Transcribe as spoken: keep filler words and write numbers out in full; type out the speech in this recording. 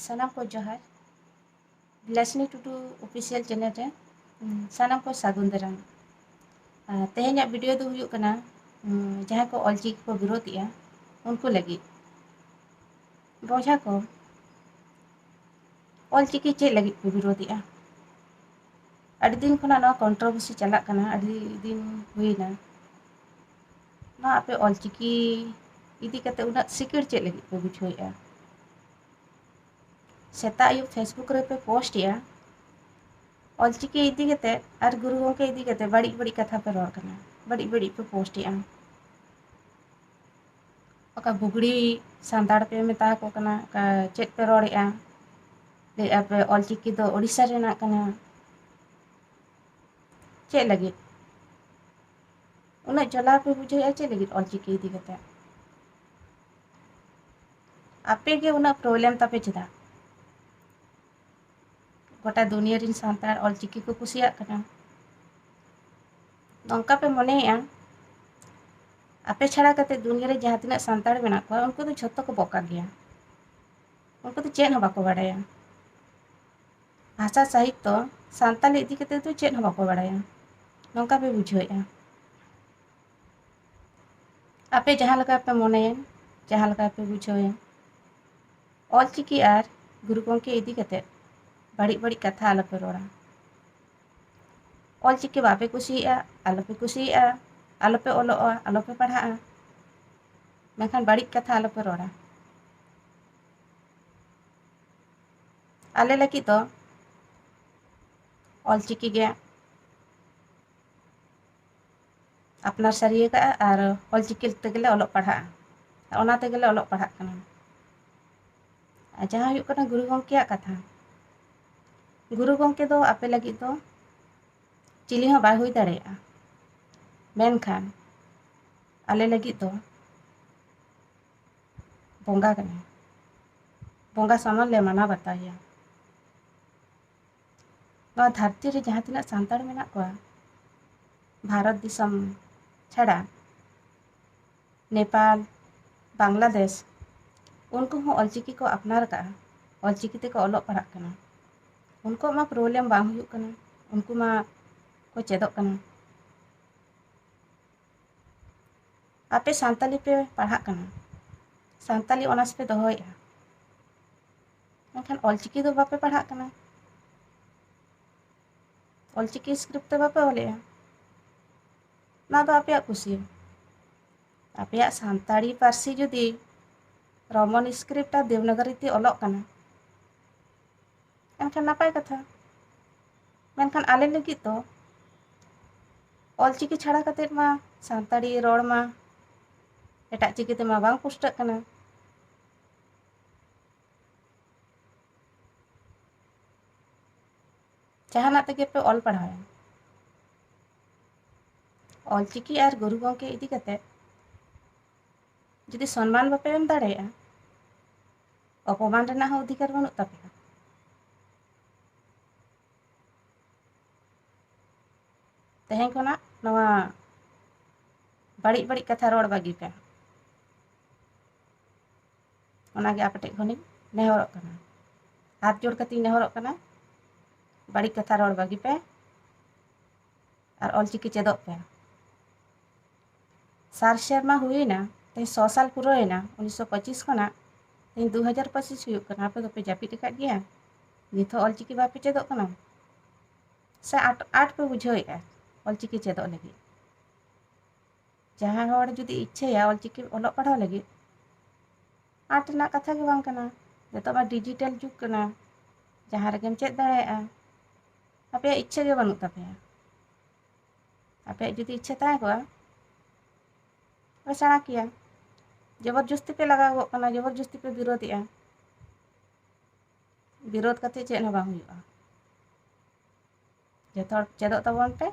ᱥᱟᱱᱟᱢ ᱠᱚ ᱡᱚᱦᱟᱨ᱾ ᱵᱤᱞᱟᱥᱤᱱᱤ ᱴᱩᱰᱩ ᱚᱯᱷᱤᱥᱤᱭᱟᱞ ᱪᱮᱱᱮᱞ ᱨᱮ, ᱩᱸ, ᱥᱟᱱᱟᱢ ᱠᱚ ᱥᱟᱹᱜᱩᱱ ᱫᱟᱨᱟᱢ᱾ ᱟᱨ ᱛᱮᱦᱮᱧᱟᱜ ᱵᱷᱤᱰᱤᱭᱳ ᱫᱚ ᱦᱩᱭᱩᱜ ᱠᱟᱱᱟ, ᱩᱸ, ᱡᱟᱦᱟᱸᱭ ᱠᱚ ᱚᱞᱪᱤᱠᱤ ᱠᱚ ᱵᱤᱨᱳᱫᱮᱜᱼᱟ, ᱩᱱᱠᱩ ᱞᱟᱹᱜᱤᱫ᱾ ᱵᱚᱭᱦᱟ ᱠᱚ, ᱚᱞᱪᱤᱠᱤ ᱪᱮᱫ ᱞᱟᱹᱜᱤᱫ ᱠᱚ ᱵᱤᱨᱳᱫᱮᱜᱼᱟ? ᱟᱹᱰᱤ ᱫᱤᱱ ᱠᱷᱚᱱᱟᱜ ᱱᱚᱣᱟ ᱠᱚᱱᱴᱨᱳᱵᱷᱟᱨᱥᱤ ᱪᱟᱞᱟᱜ ᱠᱟᱱᱟ, ᱟᱹᱰᱤ ᱫᱤᱱ ᱦᱩᱭᱱᱟ᱾ ᱱᱚᱣᱟ ᱟᱯᱮ ᱚᱞᱪᱤᱠᱤ ᱤᱫᱤ ᱠᱟᱛᱮ ᱩᱱᱟᱹᱜ ᱥᱤᱠᱤᱲ ᱪᱮᱫ ᱞᱟᱹᱜᱤᱫ ᱯᱮ ᱵᱩᱡᱷᱟᱹᱣᱮᱫᱼᱟ? ᱥᱮᱛᱟᱜ ᱟᱹᱭᱩᱵ ᱯᱷᱮᱥᱵᱩᱠ ᱨᱮᱯᱮ ᱯᱳᱥᱴ ᱮᱜᱼᱟ, ᱚᱞᱪᱤᱠᱤ ᱤᱫᱤ ᱠᱟᱛᱮ ᱟᱨ ᱜᱩᱨᱩ ᱜᱚᱢᱠᱮ ᱤᱫᱤ ᱠᱟᱛᱮ ᱵᱟᱹᱲᱤᱡ ᱵᱟᱹᱲᱤᱡ ᱠᱟᱛᱷᱟ ᱯᱮ ᱨᱚᱲ ᱠᱟᱱᱟ, ᱵᱟᱹᱲᱤᱡ ᱵᱟᱹᱲᱤᱡ ᱯᱮ ᱯᱳᱥᱴ ᱮᱜᱼᱟ᱾ ᱚᱠᱟ ᱵᱩᱜᱲᱤ ᱥᱟᱱᱛᱟᱲ ᱯᱮ ᱢᱮᱛᱟ ᱠᱚ ᱠᱟᱱᱟ, ᱚᱠᱟ ᱪᱮᱫ ᱯᱮ ᱨᱚᱲᱮᱜᱼᱟ? ᱞᱟᱹᱭᱮᱜᱼᱟ ᱯᱮ ᱚᱞᱪᱤᱠᱤ ᱫᱚ ᱳᱰᱤᱥᱟ ᱨᱮᱱᱟᱜ ᱠᱟᱱᱟ᱾ ᱪᱮᱫ ᱞᱟᱹᱜᱤᱫ? ᱩᱱᱟᱹᱜ ᱡᱟᱞᱟ ᱯᱮ ᱵᱩᱡᱷᱟᱹᱣᱮᱫᱼᱟ ᱪᱮᱫ ᱞᱟᱹᱜᱤᱫ ᱚᱞᱪᱤᱠᱤ ᱤᱫᱤ ᱠᱟᱛᱮ? ᱟᱯᱮ ᱜᱮ ᱩᱱᱟᱹᱜ ᱯᱨᱚᱵᱞᱮᱢ ᱛᱟᱯᱮ ᱪᱮᱫᱟᱜ? ᱜᱚᱴᱟ ᱫᱩᱱᱤᱭᱟᱹ ᱨᱮᱱ ᱥᱟᱱᱛᱟᱲ ᱚᱞᱪᱤᱠᱤ ᱠᱚ ᱠᱩᱥᱤᱭᱟᱜ ᱠᱟᱱᱟ᱾ ᱱᱚᱝᱠᱟ ᱯᱮ ᱢᱚᱱᱮᱭᱮᱫᱼᱟ, ᱟᱯᱮ ᱪᱷᱟᱲᱟ ᱠᱟᱛᱮ ᱫᱩᱱᱤᱭᱟᱹ ᱨᱮ ᱡᱟᱦᱟᱸ ᱛᱤᱱᱟᱹᱜ ᱥᱟᱱᱛᱟᱲ ᱢᱮᱱᱟᱜ ᱠᱚᱣᱟ, ᱩᱱᱠᱩ ᱫᱚ ᱡᱷᱚᱛᱚ ᱠᱚ ᱵᱚᱠᱟ ᱜᱮᱭᱟ᱾ ᱩᱱᱠᱩ ᱫᱚ ᱪᱮᱫ ᱦᱚᱸ ᱵᱟᱠᱚ ᱵᱟᱲᱟᱭᱟ᱾ ᱵᱷᱟᱥᱟ ᱥᱟᱦᱤᱛᱛᱚ, ᱥᱟᱱᱛᱟᱞᱤ ᱤᱫᱤ ᱠᱟᱛᱮ ᱫᱚ ᱪᱮᱫ ᱦᱚᱸ ᱵᱟᱠᱚ ᱵᱟᱲᱟᱭᱟ᱾ ᱱᱚᱝᱠᱟ ᱯᱮ ᱵᱩᱡᱷᱟᱹᱣᱮᱫᱼᱟ᱾ ᱟᱯᱮ ᱡᱟᱦᱟᱸ ᱞᱮᱠᱟ ᱯᱮ ᱢᱚᱱᱮᱭᱟ, ᱡᱟᱦᱟᱸ ᱞᱮᱠᱟ ᱯᱮ ᱵᱩᱡᱷᱟᱹᱣᱟ, ᱚᱞᱪᱤᱠᱤ ᱟᱨ ᱜᱩᱨᱩ ᱜᱚᱢᱠᱮ ᱤᱫᱤ ᱠᱟᱛᱮ ᱵᱟᱹᱲᱤᱡ ᱵᱟᱹᱲᱤᱡ ᱠᱟᱛᱷᱟ ᱟᱞᱚᱯᱮ ᱨᱚᱲᱟ᱾ ᱚᱞᱪᱤᱠᱤ ᱵᱟᱯᱮ ᱠᱩᱥᱤᱭᱟᱜᱼᱟ, ᱟᱞᱚᱯᱮ ᱠᱩᱥᱤᱭᱟᱜᱼᱟ, ᱟᱞᱚᱯᱮ ᱚᱞᱚᱜᱼᱟ, ᱟᱞᱚᱯᱮ ᱯᱟᱲᱦᱟᱜᱼᱟ, ᱢᱮᱱᱠᱷᱟᱱ ᱵᱟᱹᱲᱤᱡ ᱠᱟᱛᱷᱟ ᱟᱞᱚᱯᱮ ᱨᱚᱲᱟ᱾ ᱟᱞᱮ ᱞᱟᱹᱜᱤᱫ ᱫᱚ ᱚᱞᱪᱤᱠᱤ ᱜᱮ ᱟᱯᱱᱟᱨ ᱥᱟᱹᱨᱤ ᱟᱠᱟᱫᱼᱟ ᱟᱨ ᱚᱞᱪᱤᱠᱤ ᱛᱮᱜᱮᱞᱮ ᱚᱞᱚᱜ ᱯᱟᱲᱦᱟᱜᱼᱟ᱾ ᱚᱱᱟ ᱛᱮᱜᱮᱞᱮ ᱚᱞᱚᱜ ᱯᱟᱲᱦᱟᱜ ᱠᱟᱱᱟ᱾ ᱟᱨ ᱡᱟᱦᱟᱸ ᱦᱩᱭᱩᱜ ᱠᱟᱱᱟ ᱜᱩᱨᱩ ᱜᱚᱢᱠᱮᱭᱟᱜ ᱠᱟᱛᱷᱟ, ᱜᱩᱨᱩ ᱜᱚᱢᱠᱮ ᱫᱚ ᱟᱯᱮ ᱞᱟᱹᱜᱤᱫ ᱫᱚ ᱪᱤᱞᱤ ᱦᱚᱸ ᱵᱟᱭ ᱦᱩᱭ ᱫᱟᱲᱮᱭᱟᱜᱼᱟ, ᱢᱮᱱᱠᱷᱟᱱ ᱟᱞᱮ ᱞᱟᱹᱜᱤᱫ ᱫᱚ ᱵᱚᱸᱜᱟ ᱠᱟᱱᱟᱭ᱾ ᱵᱚᱸᱜᱟ ᱥᱚᱢᱟᱱ ᱞᱮ ᱢᱟᱱᱟᱣ ᱵᱟᱛᱟᱣᱮᱭᱟ᱾ ᱱᱚᱣᱟ ᱫᱷᱟᱹᱨᱛᱤ ᱨᱮ ᱡᱟᱦᱟᱸ ᱛᱤᱱᱟᱹᱜ ᱥᱟᱱᱛᱟᱲ ᱢᱮᱱᱟᱜ ᱠᱚᱣᱟ, ᱵᱷᱟᱨᱚᱛ ᱫᱤᱥᱚᱢ ᱪᱷᱟᱲᱟ ᱱᱮᱯᱟᱞ, ᱵᱟᱝᱞᱟᱫᱮᱥ, ᱩᱱᱠᱩ ᱦᱚᱸ ᱚᱞᱪᱤᱠᱤ ᱠᱚ ᱟᱯᱱᱟᱨ ᱟᱠᱟᱫᱼᱟ᱾ ᱚᱞᱪᱤᱠᱤ ᱛᱮᱠᱚ ᱚᱞᱚᱜ ᱯᱟᱲᱦᱟᱜ ᱠᱟᱱᱟ, ᱩᱱᱠᱩᱣᱟᱜ ᱢᱟ problem ᱵᱟᱝ ᱦᱩᱭᱩᱜ ᱠᱟᱱᱟ, ᱩᱱᱠᱩ ᱢᱟ ᱠᱚ ᱪᱮᱫᱚᱜ ᱠᱟᱱᱟ᱾ ᱟᱯᱮ ᱥᱟᱱᱛᱟᱞᱤ ᱯᱮ ᱯᱟᱲᱦᱟᱜ ᱠᱟᱱᱟ, ᱥᱟᱱᱛᱟᱞᱤ honours ᱯᱮ ᱫᱚᱦᱚᱭᱮᱫᱼᱟ, ᱢᱮᱱᱠᱷᱟᱱ ᱚᱞᱪᱤᱠᱤ ᱫᱚ ᱵᱟᱯᱮ ᱯᱟᱲᱦᱟᱜ ᱠᱟᱱᱟ᱾ ᱚᱞᱪᱤᱠᱤ script ᱛᱮ ᱵᱟᱯᱮ ᱚᱞᱮᱜᱼᱟ, ᱚᱱᱟ ᱫᱚ ᱟᱯᱮᱭᱟᱜ ᱠᱩᱥᱤ᱾ ᱟᱯᱮᱭᱟᱜ ᱥᱟᱱᱛᱟᱲᱤ ᱯᱟᱹᱨᱥᱤ ᱡᱩᱫᱤ Roman script ᱟᱨ ᱫᱮᱵᱽᱱᱟᱜᱚᱨᱤ ᱛᱮ ᱚᱞᱚᱜ ᱠᱟᱱᱟ, ᱮᱱᱠᱷᱟᱱ ᱱᱟᱯᱟᱭ ᱠᱟᱛᱷᱟ᱾ ᱢᱮᱱᱠᱷᱟᱱ ᱟᱞᱮ ᱞᱟᱹᱜᱤᱫ ᱫᱚ ᱚᱞᱪᱤᱠᱤ ᱪᱷᱟᱲᱟ ᱠᱟᱛᱮᱫ ᱢᱟ ᱥᱟᱱᱛᱟᱲᱤ ᱨᱚᱲ ᱢᱟ ᱮᱴᱟᱜ ᱪᱤᱠᱤ ᱛᱮᱢᱟ ᱵᱟᱝ ᱯᱩᱥᱴᱟᱹᱜ ᱠᱟᱱᱟ᱾ ᱡᱟᱦᱟᱱᱟᱜ ᱛᱮᱜᱮ ᱯᱮ ᱚᱞ ᱯᱟᱲᱦᱟᱣᱮᱱ, ᱚᱞᱪᱤᱠᱤ ᱟᱨ ᱜᱩᱨᱩ ᱜᱚᱢᱠᱮ ᱤᱫᱤ ᱠᱟᱛᱮ ᱡᱩᱫᱤ ᱥᱚᱱᱢᱟᱱ ᱵᱟᱯᱮ ᱮᱢ ᱫᱟᱲᱮᱭᱟᱜᱼᱟ, ᱚᱯᱚᱢᱟᱱ ᱨᱮᱱᱟᱜ ᱦᱚᱸ ᱚᱫᱷᱤᱠᱟᱨ ᱵᱟᱹᱱᱩᱜ ᱛᱟᱯᱮᱭᱟ᱾ ᱛᱮᱦᱮᱧ ᱠᱷᱚᱱᱟᱜ ᱱᱚᱣᱟ ᱵᱟᱹᱲᱤᱡ ᱵᱟᱹᱲᱤᱡ ᱠᱟᱛᱷᱟ ᱨᱚᱲ ᱵᱟᱹᱜᱤ ᱯᱮ, ᱚᱱᱟᱜᱮ ᱟᱯᱮ ᱴᱷᱮᱡ ᱠᱷᱚᱱᱤᱧ ᱱᱮᱦᱚᱨᱚᱜ ᱠᱟᱱᱟ, ᱦᱟᱛ ᱡᱳᱲ ᱠᱟᱛᱮᱧ ᱱᱮᱦᱚᱨᱚᱜ ᱠᱟᱱᱟ, ᱵᱟᱹᱲᱤᱡ ᱠᱟᱛᱷᱟ ᱨᱚᱲ ᱵᱟᱹᱜᱤ ᱯᱮ ᱟᱨ ᱚᱞᱪᱤᱠᱤ ᱪᱮᱫᱚᱜ ᱯᱮ᱾ ᱥᱟᱨ ᱥᱮᱨᱢᱟ ᱦᱩᱭᱮᱱᱟ, ᱛᱮᱦᱮᱧ ᱥᱚ ᱥᱟᱞ ᱯᱩᱨᱟᱹᱣᱮᱱᱟ, ᱩᱱᱤᱥᱥᱚ ᱯᱚᱸᱪᱤᱥ ᱠᱷᱚᱱᱟᱜ ᱛᱮᱦᱮᱧ ᱫᱩ ᱦᱟᱡᱟᱨ ᱯᱚᱸᱪᱤᱥ ᱦᱩᱭᱩᱜ ᱠᱟᱱᱟ, ᱟᱯᱮ ᱫᱚᱯᱮ ᱡᱟᱹᱯᱤᱫ ᱟᱠᱟᱫ ᱜᱮᱭᱟ? ᱱᱤᱛ ᱦᱚᱸ ᱚᱞᱪᱤᱠᱤ ᱵᱟᱯᱮ ᱪᱮᱫᱚᱜ ᱠᱟᱱᱟ? ᱥᱮ ᱟᱸᱴ ᱟᱸᱴ ᱯᱮ ᱵᱩᱡᱷᱟᱹᱣᱮᱫᱼᱟ ᱚᱞᱪᱤᱠᱤ ᱪᱮᱫᱚᱜ ᱞᱟᱹᱜᱤᱫ? ᱡᱟᱦᱟᱸᱭ ᱦᱚᱲ ᱡᱩᱫᱤ ᱤᱪᱪᱷᱟᱹᱭᱟ ᱚᱞᱪᱤᱠᱤ ᱚᱞᱚᱜ ᱯᱟᱲᱦᱟᱣ ᱞᱟᱹᱜᱤᱫ, ᱟᱸᱴ ᱨᱮᱱᱟᱜ ᱠᱟᱛᱷᱟ ᱜᱮ ᱵᱟᱝ ᱠᱟᱱᱟ᱾ ᱱᱤᱛᱚᱜ ᱢᱟ digital ᱡᱩᱜᱽ ᱠᱟᱱᱟ, ᱡᱟᱦᱟᱸ ᱨᱮᱜᱮᱢ ᱪᱮᱫ ᱫᱟᱲᱮᱭᱟᱜᱼᱟ᱾ ᱟᱯᱮᱭᱟᱜ ᱤᱪᱪᱷᱟᱹ ᱜᱮ ᱵᱟᱹᱱᱩᱜ ᱛᱟᱯᱮᱭᱟ᱾ ᱟᱯᱮᱭᱟᱜ ᱡᱩᱫᱤ ᱤᱪᱪᱷᱟᱹ ᱛᱟᱦᱮᱸ ᱠᱚᱜᱼᱟ, ᱯᱮ ᱥᱮᱬᱟ ᱠᱮᱭᱟ᱾ ᱡᱚᱵᱚᱨ ᱡᱚᱥᱛᱤ ᱯᱮ ᱞᱟᱜᱟᱣ ᱠᱚᱜ ᱠᱟᱱᱟ, ᱡᱚᱵᱚᱨ ᱡᱚᱥᱛᱤ ᱯᱮ ᱵᱤᱨᱳᱫᱮᱜᱼᱟ᱾ ᱵᱤᱨᱳᱫ ᱠᱟᱛᱮ ᱪᱮᱫ ᱦᱚᱸ ᱵᱟᱝ ᱦᱩᱭᱩᱜᱼᱟ᱾ ᱡᱚᱛᱚ ᱦᱚᱲ ᱪᱮᱫᱚᱜ ᱛᱟᱵᱚᱱ ᱯᱮ,